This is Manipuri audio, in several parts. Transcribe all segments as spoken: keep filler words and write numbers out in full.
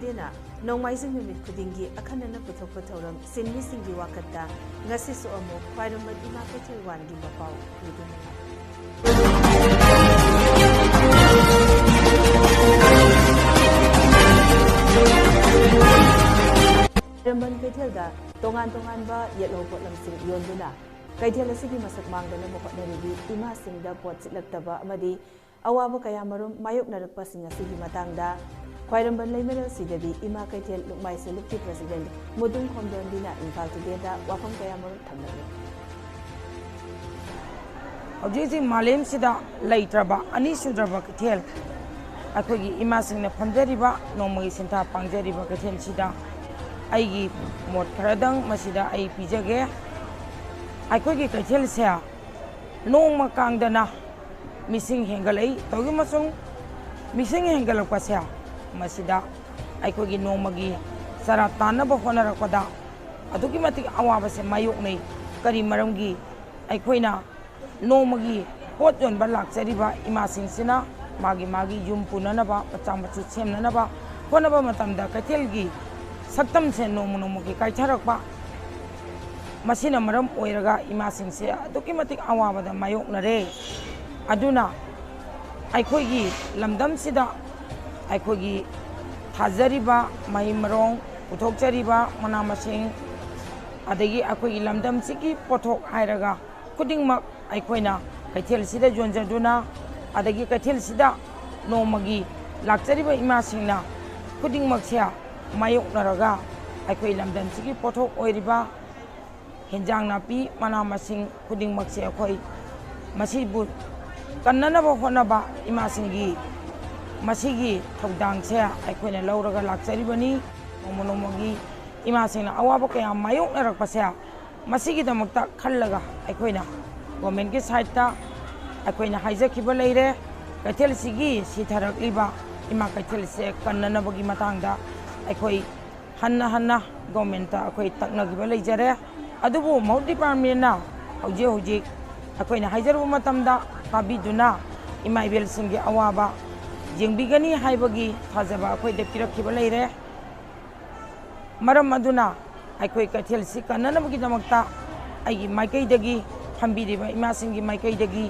ꯗꯦꯅ ꯅꯣꯡꯃꯥꯏꯖꯤꯡ ꯅꯨꯃꯤꯠ ꯈꯨꯗꯤꯡꯒꯤ ꯑꯈꯟꯅꯅ ꯄꯨꯊꯣꯛꯄ ꯊꯧꯔꯝ ꯁꯤꯟꯃꯤꯁꯤꯡꯒꯤ ꯋꯥꯀꯠꯇ ꯉꯁꯤꯁꯨ ꯑꯃꯨꯛ ꯈ꯭ꯋꯥꯏꯔꯝꯕꯟ ꯏꯃꯥ ꯀꯩꯊꯦꯜ ꯋꯥꯟꯒꯤ ꯃꯄꯥꯎ ꯄꯤꯗꯨꯅ ꯂꯥꯛꯂꯤ꯫ ꯈ꯭ꯋꯥꯏꯔꯝꯕꯟ ꯀꯩꯊꯦꯜꯗ ꯇꯣꯉꯥꯟ ꯇꯣꯉꯥꯟꯕ ꯌꯦꯠꯂꯧ ꯄꯣꯠꯂꯝꯁꯤꯡ ꯌꯣꯟꯗꯨꯅ ꯀꯩꯊꯦꯜ ꯑꯁꯤꯒꯤ ꯃꯁꯛ ꯃꯥꯡꯗꯅꯕ ꯍꯣꯠꯅꯔꯤꯕꯤ ꯏꯃꯥꯁꯤꯡꯗ ꯄꯣꯠ ꯁꯤꯠꯂꯛꯇꯕ ꯑꯃꯗꯤ ꯑꯋꯥꯕ ꯀꯌꯥꯃꯔꯨꯝ ꯃꯥꯌꯣꯛꯅꯔꯛꯄꯁꯤꯡ ꯑꯁꯤꯒꯤ ꯃꯇꯥꯡꯗ ꯈ꯭ꯋꯥꯏꯔꯝꯕꯟ ꯂꯩꯃꯔꯦꯜ ꯁꯤꯗꯕꯤ ꯏꯃꯥ ꯀꯩꯊꯦꯜ ꯂꯨꯞꯃꯥꯏ ꯁꯦꯂꯨꯞꯀꯤ president ꯃꯨꯗꯨꯝ ꯈꯣꯝꯗꯣꯟꯕꯤꯅ ꯏꯝꯐꯥꯜ Today ꯗ ꯋꯥꯐꯝ ꯀꯌꯥꯃꯔꯨꯝ ꯊꯝꯂꯛꯂꯤ꯫ ꯍꯧꯖꯤꯛ ꯍꯧꯖꯤꯛ ꯃꯥꯂꯦꯝꯁꯤꯗ ꯂꯩꯇ꯭ꯔꯕ ꯑꯅꯤꯁꯨꯗ꯭ꯔꯕ ꯀꯩꯊꯦꯜ, ꯑꯩꯈꯣꯏꯒꯤ ꯏꯃꯥꯁꯤꯡꯅ ꯐꯝꯖꯔꯤꯕ, ꯅꯣꯡꯃꯒꯤ ꯁꯤꯟꯊꯥ ꯄꯥꯡꯖꯔꯤꯕ ꯀꯩꯊꯦꯜꯁꯤꯗ ꯑꯩꯒꯤ ꯃꯣꯠ ꯈꯔꯗꯪ ꯃꯁꯤꯗ ꯑꯩ ꯄꯤꯖꯒꯦ꯫ ꯑꯩꯈꯣꯏꯒꯤ ꯀꯩꯊꯦꯜꯁꯦ ꯅꯣꯡꯃ ꯀꯥꯡꯗꯅ ꯃꯤꯁꯤꯡ ꯍꯦꯟꯒꯠꯂꯛꯏ꯫ ꯇꯧꯏ ꯑꯃꯁꯨꯡ ꯃꯤꯁꯤꯡ ꯍꯦꯟꯒꯠꯂꯛꯄꯁꯦ ꯃꯁꯤꯗ ꯑꯩꯈꯣꯏꯒꯤ ꯅꯣꯡꯃꯒꯤ ꯆꯔꯥ ꯇꯥꯟꯅꯕ ꯍꯣꯠꯅꯔꯛꯄꯗ ꯑꯗꯨꯛꯀꯤ ꯃꯇꯤꯛ ꯑꯋꯥꯕꯁꯦ ꯃꯥꯌꯣꯛꯅꯩ꯫ ꯀꯔꯤ ꯃꯔꯝꯒꯤ? ꯑꯩꯈꯣꯏꯅ ꯅꯣꯡꯃꯒꯤ ꯄꯣꯠ ꯌꯣꯟꯕ ꯂꯥꯛꯆꯔꯤꯕ ꯏꯃꯥꯁꯤꯡꯁꯤꯅ ꯃꯥꯒꯤ ꯃꯥꯒꯤ ꯌꯨꯝ ꯄꯨꯅꯅꯕ, ꯃꯆꯥ ꯃꯁꯨ ꯁꯦꯝꯅꯅꯕ ꯍꯣꯠꯅꯕ ꯃꯇꯝꯗ ꯀꯩꯊꯦꯜꯒꯤ ꯁꯛꯇꯝꯁꯦ ꯅꯣꯡꯃ ꯅꯣꯡꯃꯒꯤ ꯀꯥꯏꯊꯔꯛꯄ, ꯃꯁꯤꯅ ꯃꯔꯝ ꯑꯣꯏꯔꯒ ꯏꯃꯥꯁꯤꯡꯁꯦ ꯑꯗꯨꯛꯀꯤ ꯃꯇꯤꯛ ꯑꯋꯥꯕꯗ ꯃꯥꯌꯣꯛꯅꯔꯦ꯫ ꯑꯗꯨꯅ ꯑꯩꯈꯣꯏꯒꯤ ꯂꯝꯗꯝꯁꯤꯗ ꯑꯩꯈꯣꯏꯒꯤ ꯊꯥꯖꯔꯤꯕ ꯃꯍꯩ ꯃꯔꯣꯡ, ꯄꯨꯊꯣꯛꯆꯔꯤꯕ ꯃꯅꯥ ꯃꯁꯤꯡ, ꯑꯗꯒꯤ ꯑꯩꯈꯣꯏꯒꯤ ꯂꯝꯗꯝꯁꯤꯒꯤ ꯄꯣꯠꯊꯣꯛ ꯍꯥꯏꯔꯒ ꯈꯨꯗꯤꯡꯃꯛ ꯑꯩꯈꯣꯏꯅ ꯀꯩꯊꯦꯜꯁꯤꯗ ꯌꯣꯟꯖꯗꯨꯅ, ꯑꯗꯒꯤ ꯀꯩꯊꯦꯜꯁꯤꯗ ꯅꯣꯡꯃꯒꯤ ꯂꯥꯛꯆꯔꯤꯕ ꯏꯃꯥꯁꯤꯡꯅ ꯈꯨꯗꯤꯡꯃꯛꯁꯦ ꯃꯥꯌꯣꯛꯅꯔꯒ ꯑꯩꯈꯣꯏ ꯂꯝꯗꯝꯁꯤꯒꯤ ꯄꯣꯠꯊꯣꯛ ꯑꯣꯏꯔꯤꯕ ꯍꯦꯟꯖꯥꯡ ꯅꯥꯄꯤ, ꯃꯅꯥ ꯃꯁꯤꯡ ꯈꯨꯗꯤꯡꯃꯛꯁꯦ ꯑꯩꯈꯣꯏ ꯃꯁꯤꯕꯨ ꯀꯟꯅꯅꯕ ꯍꯣꯠꯅꯕ ꯏꯃꯥꯁꯤꯡꯒꯤ ꯃꯁꯤꯒꯤ ꯊꯧꯗꯥꯡꯁꯦ ꯑꯩꯈꯣꯏꯅ ꯂꯧꯔꯒ ꯂꯥꯛꯆꯔꯤꯕꯅꯤ꯫ ꯅꯣꯡꯃ ꯅꯣꯡꯃꯒꯤ ꯏꯃꯥꯁꯤꯡꯅ ꯑꯋꯥꯕ ꯀꯌꯥ ꯃꯥꯌꯣꯛꯅꯔꯛꯄꯁꯦ ꯃꯁꯤꯒꯤꯗꯃꯛꯇ ꯈꯜꯂꯒ ꯑꯩꯈꯣꯏꯅ government ꯀꯤ side ꯇ ꯑꯩꯈꯣꯏꯅ ꯍꯥꯏꯖꯈꯤꯕ ꯂꯩꯔꯦ꯫ ꯀꯩꯊꯦꯜꯁꯤꯒꯤ ꯁꯤꯊꯔꯛꯂꯤꯕ ꯏꯃꯥ ꯀꯩꯊꯦꯜꯁꯦ ꯀꯟꯅꯅꯕꯒꯤ ꯃꯇꯥꯡꯗ ꯑꯩꯈꯣꯏ ꯍꯟꯅ ꯍꯟꯅ government ꯇ ꯑꯩꯈꯣꯏ ꯇꯛꯅꯈꯤꯕ ꯂꯩꯖꯔꯦ꯫ ꯑꯗꯨꯕꯨ ꯃꯍꯨꯠ department ꯅ ꯍꯧꯖꯤꯛ ꯍꯧꯖꯤꯛ ꯑꯩꯈꯣꯏꯅ ꯍꯥꯏꯖꯔꯨꯕ ꯃꯇꯝꯗ ꯇꯥꯕꯤꯗꯨꯅ ꯏꯃꯥ ꯏꯕꯦꯜꯁꯤꯡꯒꯤ ꯑꯋꯥꯕ ꯌꯦꯡꯕꯤꯒꯅꯤ ꯍꯥꯏꯕꯒꯤ ꯊꯥꯖꯕ ꯑꯩꯈꯣꯏꯗ ꯄꯤꯔꯛꯈꯤꯕ ꯂꯩꯔꯦ꯫ ꯃꯔꯝ ꯑꯗꯨꯅ ꯑꯩꯈꯣꯏ ꯀꯩꯊꯦꯜꯁꯤ ꯀꯟꯅꯅꯕꯒꯤꯗꯃꯛꯇ ꯑꯩꯒꯤ ꯃꯥꯏꯀꯩꯗꯒꯤ ꯐꯝꯕꯤꯔꯤꯕ ꯏꯃꯥꯁꯤꯡꯒꯤ ꯃꯥꯏꯀꯩꯗꯒꯤ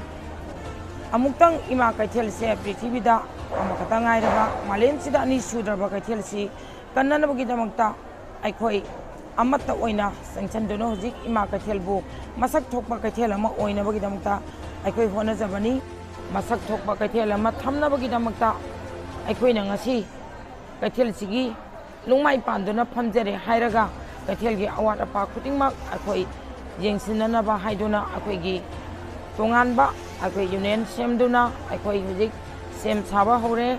ꯑꯃꯨꯛꯇꯪ ꯏꯃꯥ ꯀꯩꯊꯦꯜꯁꯦ ꯄ꯭ꯔꯤꯊꯤꯕꯤꯗ ꯑꯃꯈꯛꯇ ꯉꯥꯏꯔꯕ ꯃꯥꯂꯦꯝꯁꯤꯗ ꯑꯅꯤ ꯁꯨꯗ꯭ꯔꯕ ꯀꯩꯊꯦꯜꯁꯤ ꯀꯟꯅꯅꯕꯒꯤꯗꯃꯛꯇ ꯑꯩꯈꯣꯏ ꯑꯃꯠꯇ ꯑꯣꯏꯅ ꯆꯪꯁꯤꯟꯗꯨꯅ ꯍꯧꯖꯤꯛ ꯏꯃꯥ ꯀꯩꯊꯦꯜꯕꯨ ꯃꯁꯛ ꯊꯣꯛꯄ ꯀꯩꯊꯦꯜ ꯑꯃ ꯑꯣꯏꯅꯕꯒꯤꯗꯃꯛꯇ ꯑꯩꯈꯣꯏ ꯍꯣꯠꯅꯖꯕꯅꯤ꯫ ꯃꯁꯛ ꯊꯣꯛꯄ ꯀꯩꯊꯦꯜ ꯑꯃ ꯊꯝꯅꯕꯒꯤꯗꯃꯛꯇ ꯑꯩꯈꯣꯏꯅ ꯉꯁꯤ ꯀꯩꯊꯦꯜꯁꯤꯒꯤ ꯂꯨꯡꯃꯥꯏ ꯄꯥꯟꯗꯨꯅ ꯐꯝꯖꯔꯦ ꯍꯥꯏꯔꯒ ꯀꯩꯊꯦꯜꯒꯤ ꯑꯋꯥꯠ ꯑꯄꯥ ꯈꯨꯗꯤꯡꯃꯛ ꯑꯩꯈꯣꯏ ꯌꯦꯡꯁꯤꯟꯅꯅꯕ ꯍꯥꯏꯗꯨꯅ ꯑꯩꯈꯣꯏꯒꯤ ꯇꯣꯉꯥꯟꯕ ꯑꯩꯈꯣꯏ ꯌꯨꯅꯤꯌꯟ ꯁꯦꯝꯗꯨꯅ ꯑꯩꯈꯣꯏ ꯍꯧꯖꯤꯛ ꯁꯦꯝ ꯁꯥꯕ ꯍꯧꯔꯦ꯫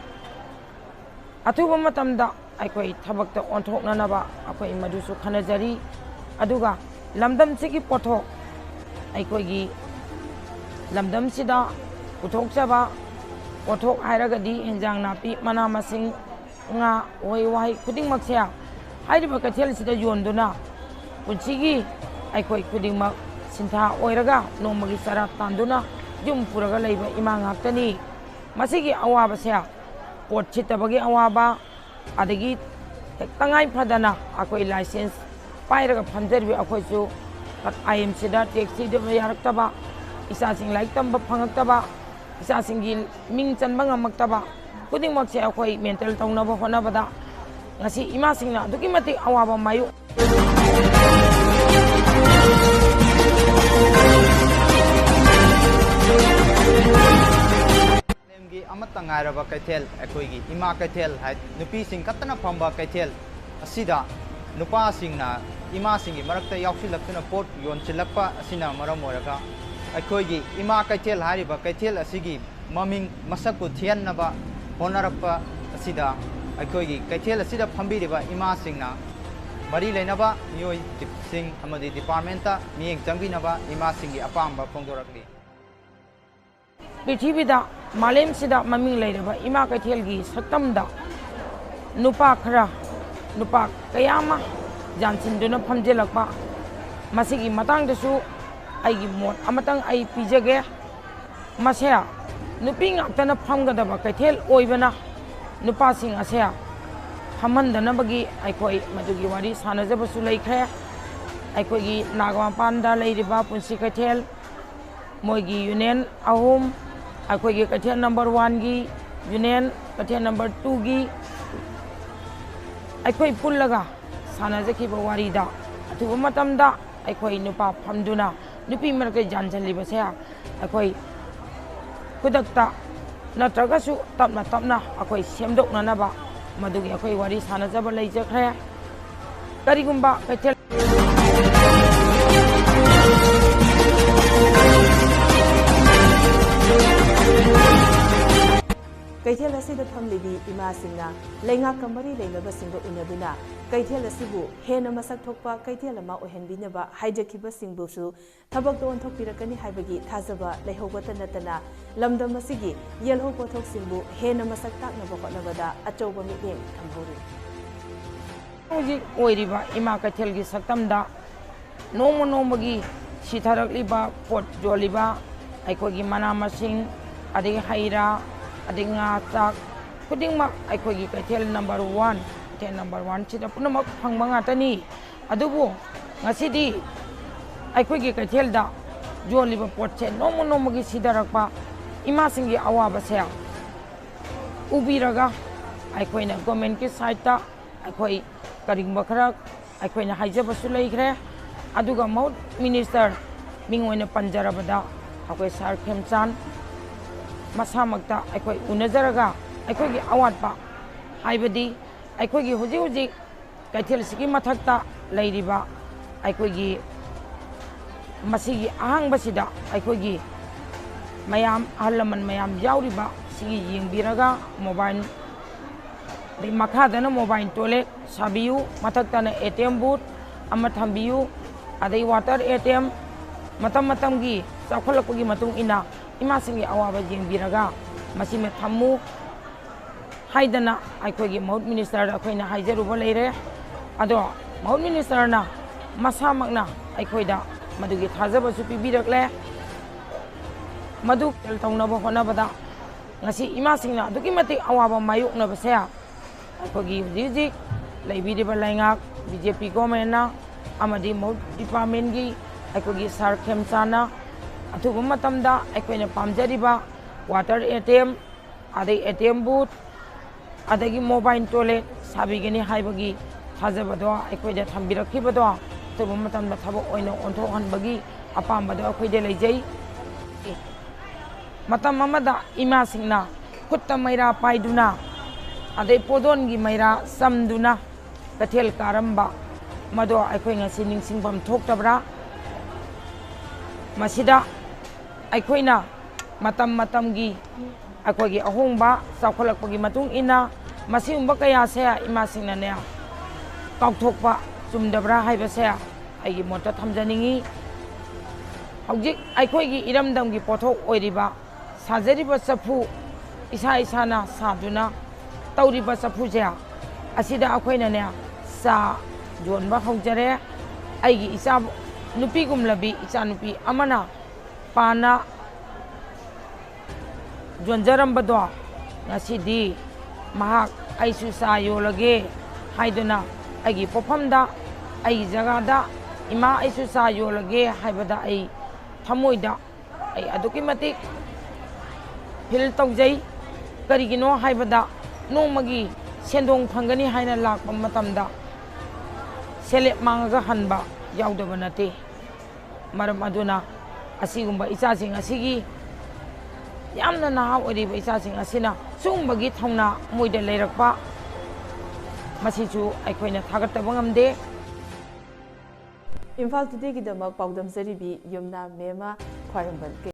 ꯑꯊꯨꯕ ꯃꯇꯝꯗ ꯑꯩꯈꯣꯏ ꯊꯕꯛꯇ ꯑꯣꯟꯊꯣꯛꯅꯅꯕ ꯑꯩꯈꯣꯏ ꯃꯗꯨꯁꯨ ꯈꯟꯅꯖꯔꯤ꯫ ꯑꯗꯨꯒ ꯂꯝꯗꯝꯁꯤꯒꯤ ꯄꯣꯠꯊꯣꯛ, ꯑꯩꯈꯣꯏꯒꯤ ꯂꯝꯗꯝꯁꯤꯗ ꯄꯨꯊꯣꯛꯆꯕ ꯄꯣꯠꯊꯣꯛ ꯍꯥꯏꯔꯒꯗꯤ ꯍꯦꯟꯖꯥꯡ ꯅꯥꯄꯤ, ꯃꯅꯥ ꯃꯁꯤꯡ, ꯉꯥ, ꯎꯍꯩ ꯋꯥꯍꯩ ꯈꯨꯗꯤꯡꯃꯛꯁꯦ ꯍꯥꯏꯔꯤꯕ ꯀꯩꯊꯦꯜꯁꯤꯗ ꯌꯣꯟꯗꯨꯅ ꯄꯨꯟꯁꯤꯒꯤ ꯑꯩꯈꯣꯏ ꯈꯨꯗꯤꯡꯃꯛ ꯁꯤꯟꯊꯥ ꯑꯣꯏꯔꯒ ꯅꯣꯡꯃꯒꯤ ꯆꯔꯥ ꯇꯥꯟꯗꯨꯅ ꯌꯨꯝ ꯄꯨꯔꯒ ꯂꯩꯕ ꯏꯃꯥ ꯉꯥꯛꯇꯅꯤ꯫ ꯃꯁꯤꯒꯤ ꯑꯋꯥꯕꯁꯦ, ꯄꯣꯠ ꯁꯤꯠꯇꯕꯒꯤ ꯑꯋꯥꯕ, ꯑꯗꯒꯤ ꯍꯦꯛ ꯇꯉꯥꯏ ꯐꯗꯅ ꯑꯩꯈꯣꯏ ꯂꯥꯏꯁꯦꯟꯁ ꯄꯥꯏꯔꯒ ꯐꯝꯖꯔꯤꯕ ꯑꯩꯈꯣꯏꯁꯨ ꯑꯥꯏ ꯑꯦꯝꯁꯤꯗ ꯇꯦꯛꯁ ꯊꯤꯗꯕ ꯌꯥꯔꯛꯇꯕ, ꯏꯆꯥꯁꯤꯡ ꯂꯥꯏꯔꯤꯛ ꯇꯝꯕ ꯐꯪꯉꯛꯇꯕ, ꯏꯆꯥꯁꯤꯡꯒꯤ ꯃꯤꯡ ꯆꯟꯕ ꯉꯝꯃꯛꯇꯕ ꯈꯨꯗꯤꯡꯃꯛꯁꯦ ꯑꯩꯈꯣꯏ ꯃꯦꯟꯇꯦꯟ ꯇꯧꯅꯕ ꯍꯣꯠꯅꯕꯗ ꯉꯁꯤ ꯏꯃꯥꯁꯤꯡꯅ ꯑꯗꯨꯛꯀꯤ ꯃꯇꯤꯛ ꯑꯋꯥꯕ ꯃꯥꯌꯣꯛ ꯃꯥꯂꯦꯝꯒꯤ ꯑꯃꯠꯇ ꯉꯥꯏꯔꯕ ꯀꯩꯊꯦꯜ, ꯑꯩꯈꯣꯏꯒꯤ ꯏꯃꯥ ꯀꯩꯊꯦꯜ ꯍꯥꯏ, ꯅꯨꯄꯤꯁꯤꯡ ꯈꯛꯇꯅ ꯐꯝꯕ ꯀꯩꯊꯦꯜ ꯑꯁꯤꯗ ꯅꯨꯄꯥꯁꯤꯡꯅ ꯏꯃꯥꯁꯤꯡꯒꯤ ꯃꯔꯛꯇ ꯌꯥꯎꯁꯤꯜꯂꯛꯇꯨꯅ ꯄꯣꯠ ꯌꯣꯟꯁꯤꯜꯂꯛꯄ ꯑꯁꯤꯅ ꯃꯔꯝ ꯑꯣꯏꯔꯒ ꯑꯩꯈꯣꯏꯒꯤ ꯏꯃꯥ ꯀꯩꯊꯦꯜ ꯍꯥꯏꯔꯤꯕ ꯀꯩꯊꯦꯜ ꯑꯁꯤꯒꯤ ꯃꯃꯤꯡ ꯃꯁꯛꯄꯨ ꯊꯤꯍꯟꯅꯕ ꯍꯣꯠꯅꯔꯛꯄ ꯑꯁꯤꯗ ꯑꯩꯈꯣꯏꯒꯤ ꯀꯩꯊꯦꯜ ꯑꯁꯤꯗ ꯐꯝꯕꯤꯔꯤꯕ ꯏꯃꯥꯁꯤꯡꯅ ꯃꯔꯤ ꯂꯩꯅꯕ ꯃꯤꯑꯣꯏꯁꯤꯡ ꯑꯃꯗꯤ ꯗꯤꯄꯥꯔꯠꯃꯦꯟꯇ ꯃꯤꯠꯌꯦꯡ ꯆꯪꯕꯤꯅꯕ ꯏꯃꯥꯁꯤꯡꯒꯤ ꯑꯄꯥꯝꯕ ꯐꯣꯡꯗꯣꯔꯛꯂꯤ꯫ ꯄ꯭ꯔꯤꯊꯤꯕꯤꯗ, ꯃꯥꯂꯦꯝꯁꯤꯗ ꯃꯃꯤꯡ ꯂꯩꯔꯕ ꯏꯃꯥ ꯀꯩꯊꯦꯜꯒꯤ ꯁꯛꯇꯝꯗ ꯅꯨꯄꯥ ꯈꯔ, ꯅꯨꯄꯥ ꯀꯌꯥ ꯑꯃ ꯌꯥꯟꯁꯤꯟꯗꯨꯅ ꯐꯝꯖꯤꯜꯂꯛꯄ, ꯃꯁꯤꯒꯤ ꯃꯇꯥꯡꯗꯁꯨ ꯑꯩꯒꯤ ꯃꯣꯠ ꯑꯃꯇꯪ ꯑꯩ ꯄꯤꯖꯒꯦ꯫ ꯃꯁꯦ ꯅꯨꯄꯤ ꯉꯥꯛꯇꯅ ꯐꯝꯒꯗꯕ ꯀꯩꯊꯦꯜ ꯑꯣꯏꯕꯅ ꯅꯨꯄꯥꯁꯤꯡ ꯑꯁꯦ ꯐꯝꯍꯟꯗꯅꯕꯒꯤ ꯑꯩꯈꯣꯏ ꯃꯗꯨꯒꯤ ꯋꯥꯔꯤ ꯁꯥꯟꯅꯖꯕꯁꯨ ꯂꯩꯈ꯭ꯔꯦ꯫ ꯑꯩꯈꯣꯏꯒꯤ ꯅꯥꯒꯥꯃꯄꯥꯟꯗ ꯂꯩꯔꯤꯕ ꯄꯨꯟꯁꯤ ꯀꯩꯊꯦꯜ, ꯃꯣꯏꯒꯤ ꯌꯨꯅꯤꯌꯟ ꯑꯍꯨꯝ, ꯑꯩꯈꯣꯏꯒꯤ ꯀꯩꯊꯦꯜ ꯅꯝꯕꯔ ꯋꯥꯟꯒꯤ ꯌꯨꯅꯤꯌꯟ, ꯀꯩꯊꯦꯜ ꯅꯝꯕꯔ ꯇꯨꯒꯤ, ꯑꯩꯈꯣꯏ ꯄꯨꯜꯂꯒ ꯁꯥꯟꯅꯖꯈꯤꯕ ꯋꯥꯔꯤꯗ ꯑꯊꯨꯕ ꯃꯇꯝꯗ ꯑꯩꯈꯣꯏ ꯅꯨꯄꯥ ꯐꯝꯗꯨꯅ ꯅꯨꯄꯤ ꯃꯔꯛꯇ ꯌꯥꯟꯁꯤꯜꯂꯤꯕꯁꯦ ꯑꯩꯈꯣꯏ ꯈꯨꯗꯛꯇ ꯅꯠꯇ꯭ꯔꯒꯁꯨ ꯇꯞꯅ ꯇꯞꯅ ꯑꯩꯈꯣꯏ ꯁꯦꯝꯗꯣꯛꯅꯅꯕ ꯃꯗꯨꯒꯤ ꯑꯩꯈꯣꯏ ꯋꯥꯔꯤ ꯁꯥꯟꯅꯖꯕ ꯂꯩꯖꯈ꯭ꯔꯦ꯫ ꯀꯔꯤꯒꯨꯝꯕ ꯀꯩꯊꯦꯜ ꯀꯩꯊꯦꯜ ꯑꯁꯤꯗ ꯐꯝꯂꯤꯕꯤ ꯏꯃꯥꯁꯤꯡꯅ ꯂꯩꯉꯥꯛꯀ ꯃꯔꯤ ꯂꯩꯅꯕꯁꯤꯡꯒ ꯎꯅꯗꯨꯅ ꯀꯩꯊꯦꯜ ꯑꯁꯤꯕꯨ ꯍꯦꯟꯅ ꯃꯁꯛ ꯊꯣꯛꯄ ꯀꯩꯊꯦꯜ ꯑꯃ ꯑꯣꯏꯍꯟꯕꯤꯅꯕ ꯍꯥꯏꯖꯈꯤꯕꯁꯤꯡꯕꯨꯁꯨ ꯊꯕꯛꯇ ꯑꯣꯟꯊꯣꯛꯄꯤꯔꯛꯀꯅꯤ ꯍꯥꯏꯕꯒꯤ ꯊꯥꯖꯕ ꯂꯩꯍꯧꯕꯇ ꯅꯠꯇꯅ, ꯂꯝꯗꯝ ꯑꯁꯤꯒꯤ ꯌꯦꯜꯍꯧ ꯄꯣꯠꯊꯣꯛꯁꯤꯡꯕꯨ ꯍꯦꯟꯅ ꯃꯁꯛ ꯇꯥꯛꯅꯕ ꯍꯣꯠꯅꯕꯗ ꯑꯆꯧꯕ ꯃꯤꯠꯌꯦꯡ ꯊꯝꯍꯧꯔꯤ꯫ ꯍꯧꯖꯤꯛ ꯑꯣꯏꯔꯤꯕ ꯏꯃꯥ ꯀꯩꯊꯦꯜꯒꯤ ꯁꯛꯇꯝꯗ ꯅꯣꯡꯃ ꯅꯣꯡꯃꯒꯤ ꯁꯤꯊꯔꯛꯂꯤꯕ ꯄꯣꯠ ꯌꯣꯜꯂꯤꯕ ꯑꯩꯈꯣꯏꯒꯤ ꯃꯅꯥ ꯃꯁꯤꯡ, ꯑꯗꯒꯤ ꯍꯩ ꯔꯥ, ꯑꯗꯒꯤ ꯉꯥ ꯆꯥꯛ ꯈꯨꯗꯤꯡꯃꯛ ꯑꯩꯈꯣꯏꯒꯤ ꯀꯩꯊꯦꯜ ꯅꯝꯕꯔ ꯋꯥꯟ, ꯀꯩꯊꯦꯜ ꯅꯝꯕꯔ ꯋꯥꯟꯁꯤꯗ ꯄꯨꯝꯅꯃꯛ ꯐꯪꯕ ꯉꯥꯛꯇꯅꯤ꯫ ꯑꯗꯨꯕꯨ ꯉꯁꯤꯗꯤ ꯑꯩꯈꯣꯏꯒꯤ ꯀꯩꯊꯦꯜꯗ ꯌꯣꯜꯂꯤꯕ ꯄꯣꯠꯁꯦ ꯅꯣꯡꯃ ꯅꯣꯡꯃꯒꯤ ꯁꯤꯊꯔꯛꯄ ꯏꯃꯥꯁꯤꯡꯒꯤ ꯑꯋꯥꯕꯁꯦ ꯎꯕꯤꯔꯒ ꯑꯩꯈꯣꯏꯅ ꯒꯣꯔꯃꯦꯟꯀꯤ ꯁꯥꯏꯠꯇ ꯑꯩꯈꯣꯏ ꯀꯔꯤꯒꯨꯝꯕ ꯈꯔ ꯑꯩꯈꯣꯏꯅ ꯍꯥꯏꯖꯕꯁꯨ ꯂꯩꯈ꯭ꯔꯦ꯫ ꯑꯗꯨꯒ ꯃꯍꯨꯠ ꯃꯤꯅꯤꯁꯇꯔ ꯃꯤꯡ ꯑꯣꯏꯅ ꯄꯟꯖꯔꯕꯗ ꯑꯩꯈꯣꯏ ꯁꯥꯔ ꯈꯦꯝꯆꯥꯟ ꯃꯁꯥꯃꯛꯇ ꯑꯩꯈꯣꯏ ꯎꯅꯖꯔꯒ ꯑꯩꯈꯣꯏꯒꯤ ꯑꯋꯥꯠꯄ ꯍꯥꯏꯕꯗꯤ ꯑꯩꯈꯣꯏꯒꯤ ꯍꯧꯖꯤꯛ ꯍꯧꯖꯤꯛ ꯀꯩꯊꯦꯜꯁꯤꯒꯤ ꯃꯊꯛꯇ ꯂꯩꯔꯤꯕ ꯑꯩꯈꯣꯏꯒꯤ ꯃꯁꯤꯒꯤ ꯑꯍꯥꯡꯕꯁꯤꯗ ꯑꯩꯈꯣꯏꯒꯤ ꯃꯌꯥꯝ ꯑꯍꯜ ꯂꯃꯟ ꯃꯌꯥꯝ ꯌꯥꯎꯔꯤꯕ ꯁꯤꯒꯤ ꯌꯦꯡꯕꯤꯔꯒ ꯃꯣꯕꯥꯏꯜ ꯑꯗꯩ ꯃꯈꯥꯗꯅ ꯃꯣꯕꯥꯏꯜ ꯇꯣꯏꯂꯦꯠ ꯁꯥꯕꯤꯌꯨ, ꯃꯊꯛꯇꯅ ꯑꯦ ꯇꯤ ꯑꯦꯝ ꯕꯨꯠ ꯑꯃ ꯊꯝꯕꯤꯌꯨ, ꯑꯗꯩ ꯋꯥꯇꯔ ꯑꯦ ꯇꯤ ꯑꯦꯝ ꯃꯇꯝ ꯃꯇꯝꯒꯤ ꯆꯥꯎꯈꯠꯂꯛꯄꯒꯤ ꯃꯇꯨꯡ ꯏꯟꯅ ꯏꯃꯥꯁꯤꯡꯒꯤ ꯑꯋꯥꯕ ꯌꯦꯡꯕꯤꯔꯒ ꯃꯁꯤꯃ ꯊꯝꯃꯨ ꯍꯥꯏꯗꯅ ꯑꯩꯈꯣꯏꯒꯤ ꯃꯍꯨꯠ ꯃꯤꯅꯤꯁꯇꯔꯗ ꯑꯩꯈꯣꯏꯅ ꯍꯥꯏꯖꯔꯨꯕ ꯂꯩꯔꯦ꯫ ꯑꯗꯣ ꯃꯍꯨꯠ ꯃꯤꯅꯤꯁꯇꯔꯅ ꯃꯁꯥꯃꯛꯅ ꯑꯩꯈꯣꯏꯗ ꯃꯗꯨꯒꯤ ꯊꯥꯖꯕꯁꯨ ꯄꯤꯕꯤꯔꯛꯂꯦ꯫ ꯃꯗꯨ ꯇꯧꯅꯕ ꯍꯣꯠꯅꯕꯗ ꯉꯁꯤ ꯏꯃꯥꯁꯤꯡꯅ ꯑꯗꯨꯛꯀꯤ ꯃꯇꯤꯛ ꯑꯋꯥꯕ ꯃꯥꯌꯣꯛꯅꯕꯁꯦ ꯑꯩꯈꯣꯏꯒꯤ ꯍꯧꯖꯤꯛ ꯍꯧꯖꯤꯛ ꯂꯩꯕꯤꯔꯤꯕ ꯂꯩꯉꯥꯛ ꯕꯤ ꯖꯦ ꯄꯤ ꯒꯣꯔꯃꯦꯟꯅ ꯑꯃꯗꯤ ꯃꯨꯠ ꯗꯤꯄꯥꯔꯠꯃꯦꯟꯒꯤ ꯑꯩꯈꯣꯏꯒꯤ ꯁꯥꯔ ꯈꯦꯝꯆꯥꯟꯅ ꯑꯊꯨꯕ ꯃꯇꯝꯗ ꯑꯩꯈꯣꯏꯅ ꯄꯥꯝꯖꯔꯤꯕ ꯋꯥꯇꯔ ꯑꯦ ꯇꯤ ꯑꯦꯝ, ꯑꯗꯩ ꯑꯦ ꯇꯤ ꯑꯦꯝ ꯕꯨꯠ, ꯑꯗꯒꯤ ꯃꯣꯕꯥꯏꯜ ꯇꯣꯏꯂꯦꯠ ꯁꯥꯕꯤꯒꯅꯤ ꯍꯥꯏꯕꯒꯤ ꯊꯥꯖꯕꯗꯣ ꯑꯩꯈꯣꯏꯗ ꯊꯝꯕꯤꯔꯛꯈꯤꯕꯗꯣ ꯑꯊꯨꯕ ꯃꯇꯝꯗ ꯊꯕꯛ ꯑꯣꯏꯅ ꯑꯣꯟꯊꯣꯛꯍꯟꯕꯒꯤ ꯑꯄꯥꯝꯕꯗꯣ ꯑꯩꯈꯣꯏꯗ ꯂꯩꯖꯩ꯫ ꯃꯇꯝ ꯑꯃꯗ ꯏꯃꯥꯁꯤꯡꯅ ꯈꯨꯠꯇ ꯃꯩꯔꯥ ꯄꯥꯏꯗꯨꯅ, ꯑꯗꯩ ꯄꯣꯗꯣꯟꯒꯤ ꯃꯩꯔꯥ ꯆꯝꯗꯨꯅ ꯀꯩꯊꯦꯜ ꯀꯥꯔꯝꯕ, ꯃꯗꯣ ꯑꯩꯈꯣꯏ ꯉꯁꯤ ꯅꯤꯡꯁꯤꯡꯐꯝ ꯊꯣꯛꯇꯕ꯭ꯔꯥ? ꯃꯁꯤꯗ ꯑꯩꯈꯣꯏꯅ ꯃꯇꯝ ꯃꯇꯝꯒꯤ ꯑꯩꯈꯣꯏꯒꯤ ꯑꯍꯣꯡꯕ ꯆꯥꯎꯈꯠꯂꯛꯄꯒꯤ ꯃꯇꯨꯡ ꯏꯟꯅ ꯃꯁꯤꯒꯨꯝꯕ ꯀꯌꯥꯁꯦ ꯏꯃꯥꯁꯤꯡꯅꯅꯦ ꯀꯥꯎꯊꯣꯛꯄ ꯆꯨꯝꯗꯕ꯭ꯔꯥ ꯍꯥꯏꯕꯁꯦ ꯑꯩꯒꯤ ꯃꯣꯠꯇ ꯊꯝꯖꯅꯤꯡꯏ꯫ ꯍꯧꯖꯤꯛ ꯑꯩꯈꯣꯏꯒꯤ ꯏꯔꯝꯗꯝꯒꯤ ꯄꯣꯠꯊꯣꯛ ꯑꯣꯏꯔꯤꯕ ꯁꯥꯖꯔꯤꯕ ꯆꯐꯨ, ꯏꯁꯥ ꯏꯁꯥꯅ ꯁꯥꯗꯨꯅ ꯇꯧꯔꯤꯕ ꯆꯐꯨꯁꯦ, ꯑꯁꯤꯗ ꯑꯩꯈꯣꯏꯅꯅꯦ ꯆꯥ ꯌꯣꯟꯕ ꯍꯧꯖꯔꯦ꯫ ꯑꯩꯒꯤ ꯏꯆꯥ ꯅꯨꯄꯤꯒꯨꯝꯂꯕꯤ ꯏꯆꯥꯅꯨꯄꯤ ꯑꯃꯅ ꯄꯥꯟꯅ ꯌꯣꯟꯖꯔꯝꯕꯗꯣ ꯉꯁꯤꯗꯤ ꯃꯍꯥꯛ "ꯑꯩꯁꯨ ꯆꯥ ꯌꯣꯜꯂꯒꯦ" ꯍꯥꯏꯗꯨꯅ ꯑꯩꯒꯤ ꯄꯣꯠꯐꯝꯗ, ꯑꯩꯒꯤ ꯖꯒꯥꯗ "ꯏꯃꯥ, ꯑꯩꯁꯨ ꯆꯥ ꯌꯣꯜꯂꯒꯦ" ꯍꯥꯏꯕꯗ ꯑꯩ ꯊꯃꯣꯏꯗ ꯑꯩ ꯑꯗꯨꯛꯀꯤ ꯃꯇꯤꯛ ꯐꯤꯜ ꯇꯧꯖꯩ꯫ ꯀꯔꯤꯒꯤꯅꯣ ꯍꯥꯏꯕꯗ ꯅꯣꯡꯃꯒꯤ ꯁꯦꯟꯗꯣꯡ ꯐꯪꯒꯅꯤ ꯍꯥꯏꯅ ꯂꯥꯛꯄ ꯃꯇꯝꯗ ꯁꯦꯂꯦꯞ ꯃꯥꯡꯉꯒ ꯍꯟꯕ ꯌꯥꯎꯗꯕ ꯅꯠꯇꯦ꯫ ꯃꯔꯝ ꯑꯗꯨꯅ ꯑꯁꯤꯒꯨꯝꯕ ꯏꯆꯥꯁꯤꯡ ꯑꯁꯤꯒꯤ, ꯌꯥꯝꯅ ꯅꯍꯥ ꯑꯣꯏꯔꯤꯕ ꯏꯆꯥꯁꯤꯡ ꯑꯁꯤꯅ ꯁꯤꯒꯨꯝꯕꯒꯤ ꯊꯧꯅꯥ ꯃꯣꯏꯗ ꯂꯩꯔꯛꯄ, ꯃꯁꯤꯁꯨ ꯑꯩꯈꯣꯏꯅ ꯊꯥꯒꯠꯇꯕ ꯉꯝꯗꯦ꯫ ꯏꯝꯐꯥꯜ ꯇꯨꯗꯦꯒꯤꯗꯃꯛ ꯄꯥꯎꯗꯝꯖꯔꯤꯕꯤ ꯌꯨꯝꯅꯥꯝ ꯃꯦꯃꯥ ꯈ꯭ꯋꯥꯏꯔꯝꯕꯟ ꯀꯩ꯫